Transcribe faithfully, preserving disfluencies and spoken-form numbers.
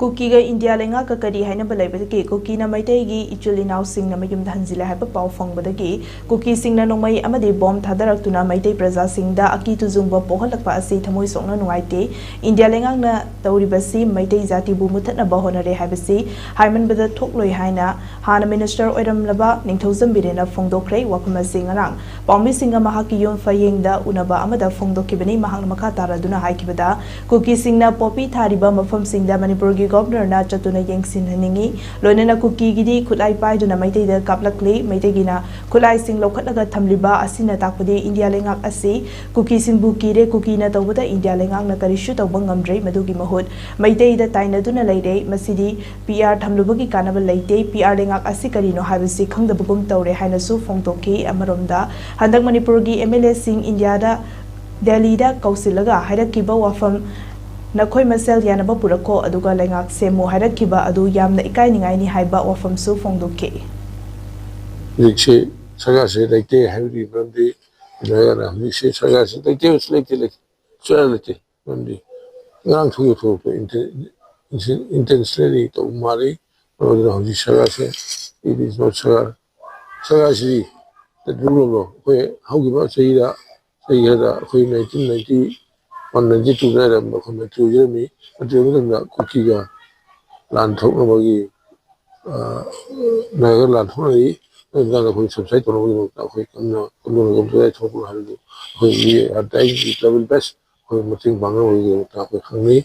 ꯀꯨꯀꯤꯒ India ꯂꯩꯉꯥꯛꯀ ꯀꯔꯤ ꯍꯥꯏꯅꯕ ꯂꯩꯕꯒꯦ? ꯀꯨꯀꯤꯅ ꯃꯩꯇꯩꯒꯤ ꯏꯆꯤꯜ ꯏꯅꯥꯎꯁꯤꯡꯅ ꯃꯌꯨꯝꯗ ꯍꯟꯖꯤꯜꯂꯦ ꯍꯥꯏꯕ ꯄꯥꯎ ꯐꯪꯕꯗꯒꯤ ꯀꯨꯀꯤꯁꯤꯡꯅ ꯅꯣꯡꯃꯩ ꯑꯃꯗꯤ ꯕꯣꯝ ꯊꯥꯗꯔꯛꯇꯨꯅ ꯃꯩꯇꯩ ꯄ꯭ꯔꯖꯥꯁꯤꯡꯗ ꯑꯀꯤ ꯇꯨꯖꯨꯡꯕ ꯄꯣꯛꯍꯜꯂꯛꯄ ꯑꯁꯤ ꯊꯃꯣꯏ ꯁꯣꯛꯅ ꯅꯨꯡꯉꯥꯏꯇꯦ꯫ ꯏꯟꯗꯤꯌꯥ ꯂꯩꯉꯥꯛꯅ ꯇꯧꯔꯤꯕꯁꯤ ꯃꯩꯇꯩ ꯖꯥꯇꯤꯕꯨ ꯃꯨꯊꯠꯅꯕ ꯍꯣꯠꯅꯔꯦ ꯍꯥꯏꯕꯁꯤ ꯍꯥꯏꯃꯟꯕꯗ ꯊꯣꯛꯂꯣꯏ ꯍꯥꯏꯅ ꯍꯥꯟꯅ ꯃꯤꯅꯤꯁꯇꯔ ꯑꯣꯏꯔꯝꯂꯕ ꯅꯤꯡꯊꯧꯖꯝ ꯕꯤꯔꯦꯟꯅ ꯐꯣꯡꯗꯣꯛꯈ꯭ꯔꯦ꯫ ꯋꯥꯐꯝ ꯑꯁꯤ ꯉꯔꯥꯡ ꯄꯥꯎꯃꯤꯁꯤꯡꯒ ꯃꯍꯥꯛꯀꯤ ꯌꯨꯝ ꯐꯌꯦꯡꯗ ꯎꯅꯕ ꯑꯃꯗ ꯐꯣꯡꯗꯣꯛꯈꯤꯕꯅꯤ꯫ ꯃꯍꯥꯛꯅ ꯃꯈꯥ ꯇꯥꯔꯗꯨꯅ ꯍꯥꯏꯈꯤꯕꯗ, ꯀꯨꯀꯤꯁꯤꯡꯅ ꯄꯣꯄꯤ ꯊꯥꯔꯤꯕ ꯃꯐꯝꯁꯤꯡꯗ ꯃꯅꯤꯄꯨꯔꯒꯤ ꯒꯣꯚꯔꯅꯔꯅ ꯆꯠꯇꯨꯅ ꯌꯦꯡꯁꯤꯟꯍꯟꯅꯤꯡꯏ꯫ ꯂꯣꯏꯅꯅ ꯀꯨꯀꯤꯒꯤꯗꯤ ꯈꯨꯠꯂꯥꯏ ꯄꯥꯏꯗꯨꯅ ꯃꯩꯇꯩꯗ ꯀꯥꯞꯂꯛꯂꯤ꯫ ꯃꯩꯇꯩꯒꯤꯅ ꯈꯨꯠꯂꯥꯏꯁꯤꯡ ꯂꯧꯈꯠꯂꯒ ꯊꯝꯂꯤꯕ ꯑꯁꯤꯅ ꯇꯥꯛꯄꯗꯤ ꯏꯟꯗꯤꯌꯥ ꯂꯩꯉꯥꯛ ꯑꯁꯤ ꯀꯨꯀꯤꯁꯤꯡꯕꯨ ꯀꯤꯔꯦ꯫ ꯀꯨꯀꯤꯅ ꯇꯧꯕꯗ ꯏꯟꯗꯤꯌꯥ ꯂꯩꯉꯥꯛꯅ ꯀꯔꯤꯁꯨ ꯇꯧꯕ ꯉꯝꯗ꯭ꯔꯦ꯫ ꯃꯗꯨꯒꯤ ꯃꯍꯨꯠ ꯃꯩꯇꯩꯗ ꯇꯥꯏꯅꯗꯨꯅ ꯂꯩꯔꯦ꯫ ꯃꯁꯤꯗꯤ ꯄꯤ ꯑꯥꯔ ꯊꯝꯂꯨꯕꯒꯤ ꯀꯥꯟꯅꯕ ꯂꯩꯇꯦ꯫ ꯄꯤ ꯑꯥꯔ ꯂꯩꯉꯥꯛ ꯑꯁꯤ ꯀꯔꯤꯅꯣ ꯍꯥꯏꯕꯁꯤ ꯈꯪꯗꯕꯒꯨꯝ ꯇꯧꯔꯦ ꯍꯥꯏꯅꯁꯨ ꯐꯣꯡꯗꯣꯛꯈꯤ꯫ ꯑꯃꯔꯣꯝꯗ, ꯍꯟꯗꯛ ꯃꯅꯤꯄꯨꯔꯒꯤ ꯑꯦꯝ ꯑꯦꯜ ꯑꯦꯁꯤꯡ ꯏꯟꯗꯤꯌꯥꯗ, ꯗꯦꯜꯂꯤꯗ ꯀꯧꯁꯤꯜꯂꯒ ꯍꯥꯏꯔꯛꯈꯤꯕ ꯋꯥꯐꯝ, "ꯅꯈꯣꯏ ꯃꯁꯦꯜ ꯌꯥꯅꯕ ꯄꯨꯔꯛꯈꯣ, ꯑꯗꯨꯒ ꯂꯩꯉꯥꯛ ꯁꯦꯝꯃꯨ" ꯍꯥꯏꯔꯛꯈꯤꯕ ꯑꯗꯨ ꯌꯥꯝꯅ ꯏꯀꯥꯏꯅꯤꯡꯉꯥꯏꯅꯤ ꯍꯥꯏꯕ ꯋꯥꯐꯝꯁꯨ ꯐꯣꯡꯗꯣꯛꯈꯤ꯫ ꯍꯧꯖꯤꯛꯁꯦ ꯁꯔꯀꯥꯔꯁꯦ ꯂꯩꯇꯦ ꯍꯥꯏꯕꯒꯤ ꯃꯔꯝꯗꯤ ꯀꯩꯅꯣ ꯍꯥꯏꯔꯒꯅ ꯍꯧꯖꯤꯛꯁꯦ ꯁꯔꯀꯥꯔꯁꯦ ꯂꯩꯇꯦ ꯍꯥꯏꯕꯁꯨ ꯂꯩꯇꯦ, ꯂꯩꯇꯦ, ꯁꯨꯡꯌꯥ ꯂꯩꯇꯦ꯫ ꯃꯔꯝꯗꯤ ꯉꯔꯥꯡ ꯊꯣꯛꯈꯤꯕ ꯊꯣꯛꯂꯛꯄ ꯏꯟꯇꯦ-, ꯏꯟꯁꯤ-, intentionally ꯇꯧꯕ ꯃꯥꯜꯂꯤ꯫ ꯃꯔꯝ ꯑꯗꯨꯅ ꯍꯧꯖꯤꯛ ꯁꯔꯀꯥꯔꯁꯦ, it is not ꯁꯔꯀꯥꯔ, ꯁꯔꯀꯥꯔꯁꯤꯗꯤ ꯇꯠꯄꯤꯔꯨꯔꯕ꯭ꯔꯣ? ꯑꯩꯈꯣꯏ ꯍꯧꯈꯤꯕ ꯆꯍꯤꯗ, ꯆꯍꯤ ꯈꯔꯗ ꯑꯩꯈꯣꯏ nineteen ninety one, ninety two ꯑꯗꯨꯋꯥꯏꯗ ꯑꯩꯈꯣꯏ ꯃꯟꯇ꯭ꯔꯤ ꯑꯣꯏꯖꯔꯝꯃꯤ꯫ ꯃꯟꯇ꯭ꯔꯤ ꯑꯣꯏꯕ ꯃꯇꯝꯗ ꯀꯨꯀꯤꯒ ꯂꯥꯟ ꯊꯣꯛꯅꯕꯒꯤ, ꯑ, ꯅꯔꯒ ꯂꯥꯟ ꯊꯣꯛꯅꯔꯤ꯫ ꯑꯗꯨ ꯃꯇꯥꯡꯗ ꯑꯩꯈꯣꯏ subside ꯇꯧꯅꯕꯒꯤꯗꯃꯛꯇ ꯑꯩꯈꯣꯏ ꯀꯟꯅ ꯀꯟꯅ ꯀꯗꯥꯏ ꯊꯣꯛꯄꯅꯣ ꯍꯥꯏꯕꯗꯨ ꯑꯩꯈꯣꯏꯒꯤ ꯑꯗꯥꯏꯒꯤ level best ꯑꯩꯈꯣꯏ ꯃꯇꯦꯡ ꯄꯥꯡꯅꯕꯒꯤꯗꯃꯛꯇ ꯑꯩꯈꯣꯏ ꯈꯪꯅꯩ꯫